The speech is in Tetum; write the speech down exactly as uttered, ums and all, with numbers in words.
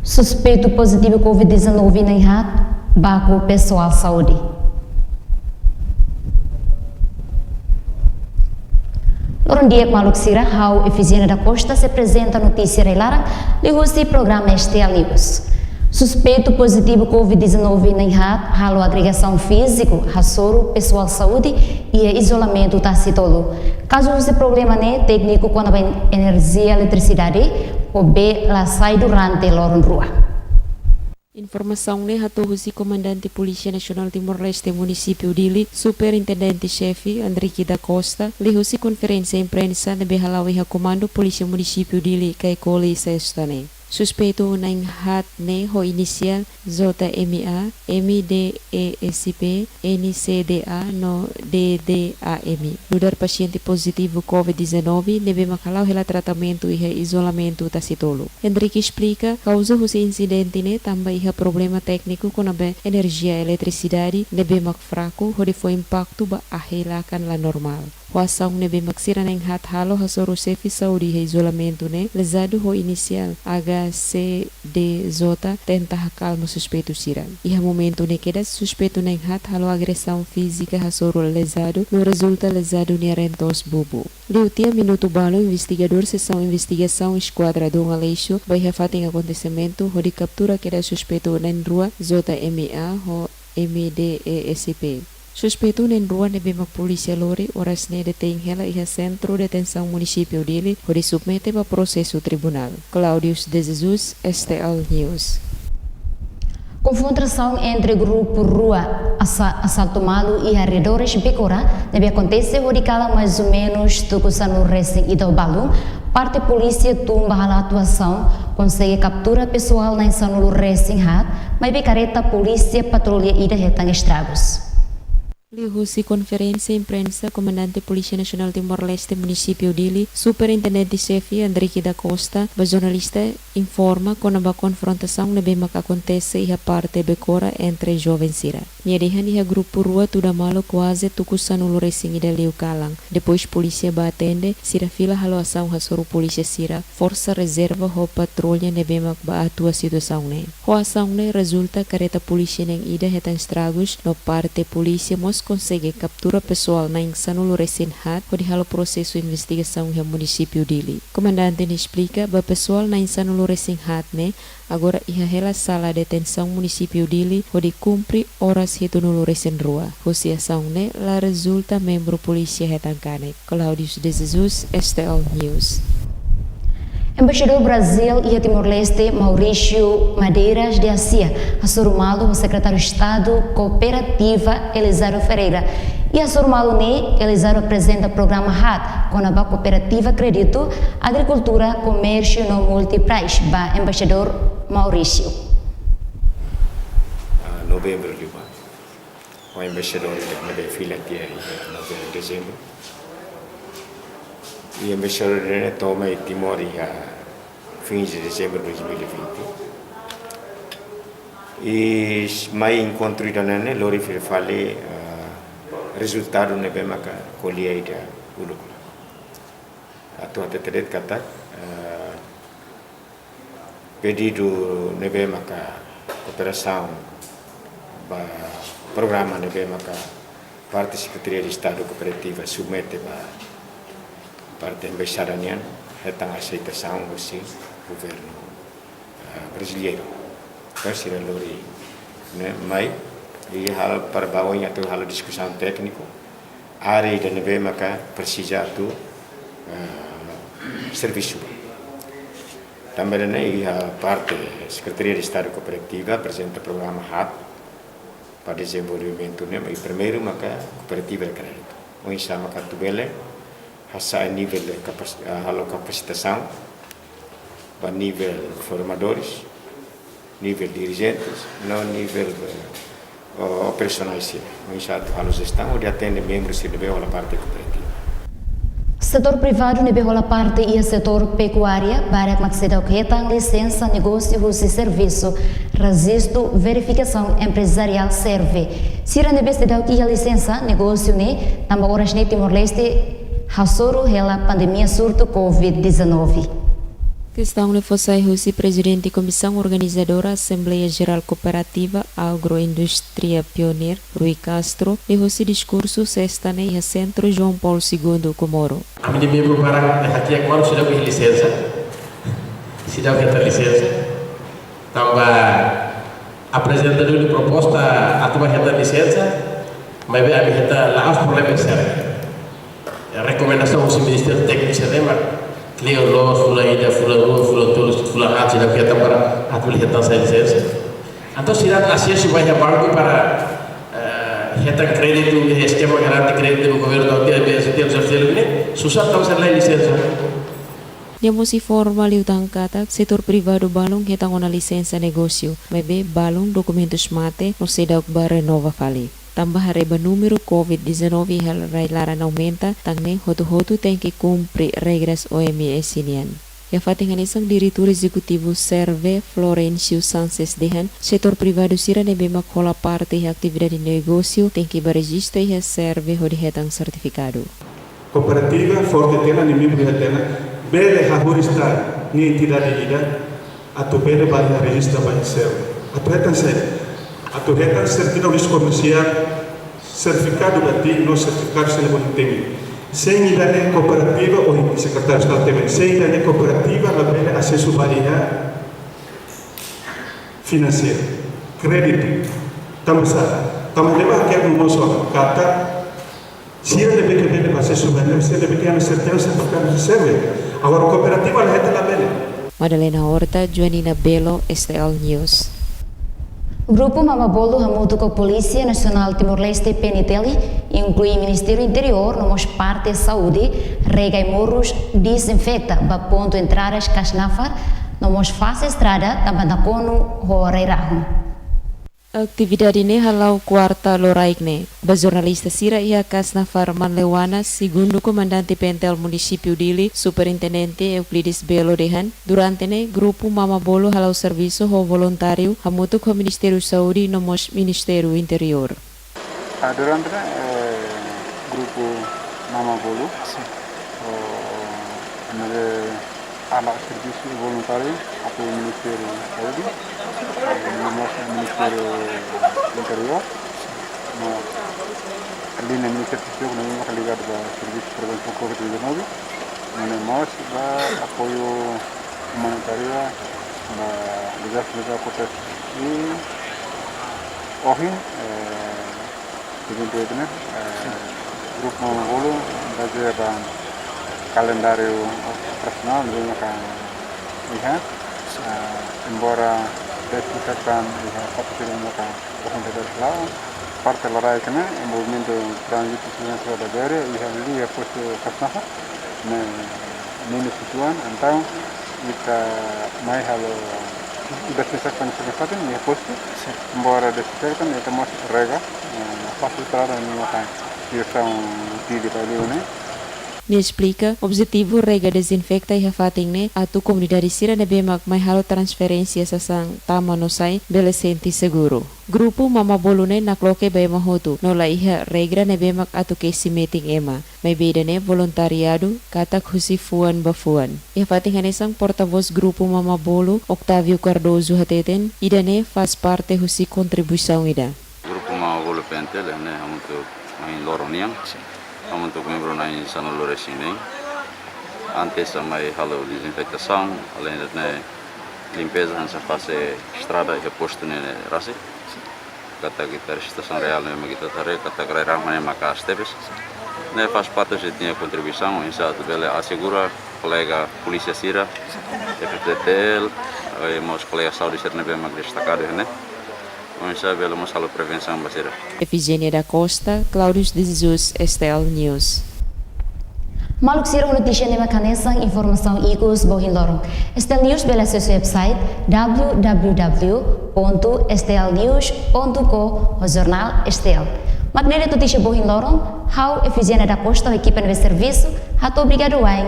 Suspeitu pozitivu covid dezanove na'in-haat baku pesoál saúde. Loron di'ak maluk sira, ha'u Efigénia da Costa sei aprezenta notísia rai-laran liuhusi programa S T L News. Suspeitu pozitivu covid dezanove na'in-haat halo agregasaun fíziku hasoru pesoál saúde iha izolamentu tasi tolu. Kazu husi problema ne'e, tékniku kona-ba enerjia eletrisidade ho bee la sai durante loron rua. Informasaun ne'e hato'o husi Komandante Polísia Nasionál Timor-Leste Munisípiu Dili, Superintendente Xefe Andrique da Costa, liuhusi konferénsia imprensa ne'ebé hala'o iha Komandu Polísia Munisípiu Dili, Caicoli, Sesta ne'e. Suspeitu na'in-haat ne'e ho inisiál J M A, M D E S P, N C D A no D D A M. Nu'udar pasiente pozitivu covid dezanove ne'ebé mak hala'o hela tratamentu iha izolamentu tasi tolu. Henrique esplika, kauza husi insidente ne'e tanba iha problema tékniku kona-ba enerjia eletrisidade ne'ebé mak fraku hodi fó impaktu ba ahi-lakan la normál. Ho asaun ne'ebé mak sira na'in-haat halo hasoru xefe saúde iha izolamentu ne'e, lezadu ho inisiál H C D J tenta hakalma suspeitu sira. Iha momentu ne'e kedas, suspeitu na'in-haat halo agresaun fízika hasoru lezadu, no rezulta lezadu nia reen-toos bubu. Liu tiha minutu balu, investigadór Sesaun Investigasaun Eskuadra Dom Aleixo bá iha fatin akontesimentu hodi kaptura kedas suspeitu na'in-rua, J M A ho M D E S P. Suspeitu na'in-rua ne'ebé mak polísia lori oras ne'e detein hela iha Sentru Detensaun Munisípiu Dili hodi submete ba prosesu tribunál. Claudius de Jesus, S T L News. Konfrontasaun entre grupu rua asa-, asaltu malu iha arredores Becora ne'ebé akontese hodi kalan mais ou menus tuku sanulu-resin-ida balun, parte polísia tun bá halo atuasaun, konsege kaptura pesoál na'in-sanulu-resin-haat, maibé kareta polísia patrulla ida hetan estragus. Liuhusi konferénsia imprensa, Komandante Polísia Nasionál Timor-Leste Munisípiu Dili, Superintendente Xefe Andrique da Costa, ba jornalista informa kona-ba konfrontasaun ne'ebé mak akontese iha parte Becora entre joven sira. Nia dehan iha grupu rua tuda malu kuaze tuku sanulu-resin-ida liu kalan. Depois polísia bá atende, sira fila halo asaun hasoru polísia sira, forsa rezerva ho patrulla ne'ebé mak bá atua situasaun ne'e. Ho asaun ne'e rezulta kareta polísia na'in-ida hetan estragus, no parte polísia mós konsege kaptura pesoál na'in-sanulu-resin-haat hodi halo prosesu investigasaun iha Munisípiu Dili. Komandante ne'e esplika ba pesoál na'in-sanulu-resin-haat ne'e agora iha hela sala detensaun Munisípiu Dili hodi kumpre oras hitunulu-resin-rua. Husi asaun ne'e la rezulta membru polísia hetan kanek. Claudius de Jesus, S T L News. Embaixadór Brazíl iha Timor-Leste, Maurício Madeiras de Assia, hasoru malu ho Sekretáriu Estadu Kooperativa, Elizardo Ferreira. Iha hasoru malu ne'e, Elizardo aprezenta programa HAT kona-ba kooperativa kréditu, agrikultura, komérsiu no multiprice ba Embaixadór Maurício. Ah, novembru liubá, o embaixadór ida ne'ebé fila tiha iha novembru, dezembru. I embaixadór ida-ne'e to'o mai Timor iha fins de dezembro de dois mil e vinte. I s-, mai enkontru ida-ne'e lori fila fali, ah, rezultadu ne'ebé maka ko'alia iha uluk. Atu hatete de'it katak, ah, pedidu ne'ebé maka kooperasaun ba programa ne'ebé maka parte Sekretaria de Estadu Kooperativa submete ba parte embaixada nian hetan aseitasaun husi governu, ah, brasileiru. Entaun sira lori ne'e mai i halo para ba oin atu halo diskusaun tékniku área ida ne'ebé maka presiza atu, ah, servisu. Tanba ne'e iha parte Sekretaria de Estadu Kooperativa aprezenta programa HAT para dezenvolvimentu ne'e, i primeiru maka kooperativa de kréditu. Oinsá maka atu bele hasa'e nivel de kapas-, ah, halo kapasitasaun ba nivel formadores, nivel dirijentes, no nivel, eh, o-, operasionál sira. Oinsá atu halo jestaun hodi atende membru sira ne'ebé hola parte kooperativa. Setór privadu ne'ebé hola parte iha setór pekuária barak mak seidauk hetan lisensa negósiu husi Servisu Rejistu Verifikasaun Emprezariál, SERVE. Sira ne'ebé seidauk iha lisensa negósiu ne'e tanba oras ne'e Timor-Leste hasoru hela pandemia surtu covid dezanove. Kestaun ne'e fó sai husi Prezidente Komisaun Organizadora Asembleia Jerál Kooperativa Agroindústria Pioneer, Rui Castro, liuhusi diskursu Sesta ne'e iha Sentru João Paulo Segundo, Comoro. Ami-nia membru barak ne'e hatiha Comoro, seidauk iha lisensa, seidauk hetan lisensa. Tanba aprezentadór nia proposta atu ba hetan lisensa, maibé ami hetan la'ós problema sira. Rekomendasaun husi Ministériu Tékniku sira-ne'e mak kle'an loos, fulan ida, fulan rua, fulan tolu, fulan haat, sira hetan para atu bele hetan sai lisensa. Entaun sira asesu ba iha banku para, eh, hetan kréditu, iha eskema garante kréditu ba governu, entaun tiha B S T, B S T ne'e susar, entaun sira laiha lisensa. Nia mós informa liután katak setór privadu balun hetan ona lisensa negósiu, maibé balun dokumentus mate no seidauk ba renova fali. Tanba haree ba númeru covid dezanove iha rai-laran aumenta, tan ne'e hotu-hotu tenke kumpre regras O M S nian. Iha fatin hanesan, Diretór Ezekutivu SERVE, Florencio Sanches dehan, setór privadu sira ne'ebé mak hola parte iha atividade negósiu tenke ba rejista iha SERVE hodi hetan sertifikadu. Kooperativa forte tiha ona, nia membru iha tiha ona, bele hahú rejista nia entidade ida, atu bele ba iha rejista ba iha SERVE. Atu hetan sé? Atu hetan sertifikadu risku komersiál, sertifikadu batik no sertifikadu selebrante. Sein ida-ne'e kooperativa, ohin Sekretáriu Estadu temi, sein ida-ne'e kooperativa labele asesu ba iha finanseiru, kréditu. Tanba sá? Tanba ne'e mak ha'u hanoin mós ona katak sira ne'ebé ke bele ba asesu ba ne'e, sira ne'ebé ke iha sertifikadu, sertifikadu SERVE. Agora kooperativa la hetan, labele. Madalena Horta, Joanina Belo, S T L News. Grupu Mamabolo hamutuk ho Polísia Nasionál Timor-Leste, P N T L, inklui Ministériu Interiór no mós parte saúde, rega i morus, dezinfeta ba pontu entradas Kasnafar, no mós fase estrada tanba nakonu ho rai-rahun. Atividade ne'e hala'o kuarta loraik ne'e. Ba jornalista sira iha Kasnafar Manleuana, Segundu Komandante P N T L Munisípiu Dili, Superintendente Euclides Belo dehan, durante ne'e grupu Mamabolo hala'o servisu ho voluntáriu hamutuk ho Ministériu Saúde no mós Ministériu Interiór. Ah, durante ne'e, eh, grupu Mamabolo, sin, oh, ne'ebé hala'o servisu voluntáriu, apoiu Ministériu Saúde, eh, no mós Ministériu Interiór, no liña Ministériu Saúde, no mós ligadu ba servisu prevensaun covid dezanove, no mós ba apoiu umanitariu ba dezastre natural akontese. I ohin, eh, Segundu ne'e, eh, grupu Mamabolo bazeia ba kalendáriu operasionál ne'ebé maka iha, eh, embora dezinfeta iha fatin sira ne'ebé maka ohin dadaun la'o, parte loraik ne'e, movimentu tránzitu sira ne'e sira bazeia iha liu iha postu Kasnafar, ne'e menus uitoan, entaun ita mai halo dezinfeta sira ne'e iha postu, sin, embora dezinfeta ita mós rega, eh, fase estrada ne'ebé maka diresaun Dili ba liu ne'e. Nia esplika, objetivu rega dezinfeta iha fatin ne'e atu komunidade sira ne'ebé mak mai halo transferénsia sasán tama no sai bele sente seguru. Grupu Mamabolo ne'e nakloke ba ema hotu, no la iha regra ne'ebé mak atu kesi metin ema. Maibé ida-ne'e voluntariadu, katak husi fuan ba fuan. Iha fatin hanesan, portavós grupu Mamabolo, Octavio Cardoso hateten, ida-ne'e faz parte husi kontribuisaun ida. Grupu Mamabolo P N T L ne'e hamutuk ohin loron nian, hamutuk membru na'in sanulu-resin-neen. Antes mai halo dezinfetasaun, alende ne'e limpeza hanesan fase estrada iha postu ne'e rasik. Katak ita situasaun reál ne'e mak ita haree, katak rai-rahun ne'e maka'as tebes. Ne'e faz parte husi ita-nia kontribuisaun, oinsá atu bele asegura kolega polísia sira, F T T L, i mós kolega saúde sira ne'ebé mak destakadu ne'e. Oinsá bele mós halo prevensaun ba sira. Efigénia da Costa, Claudius de Jesus, S T L News. Maluk sira, ho notísia ne'e mak hanesan informasaun ikus ba ohin loron. S T L News bele asesu website w w w pontu s t l news pontu co ho jornál S T L. Mak ne'e de'it notísia ba ohin loron, ha'u Efigénia da Costa ho ekipa ne'ebé servisu, hato'o obrigadu wa'in,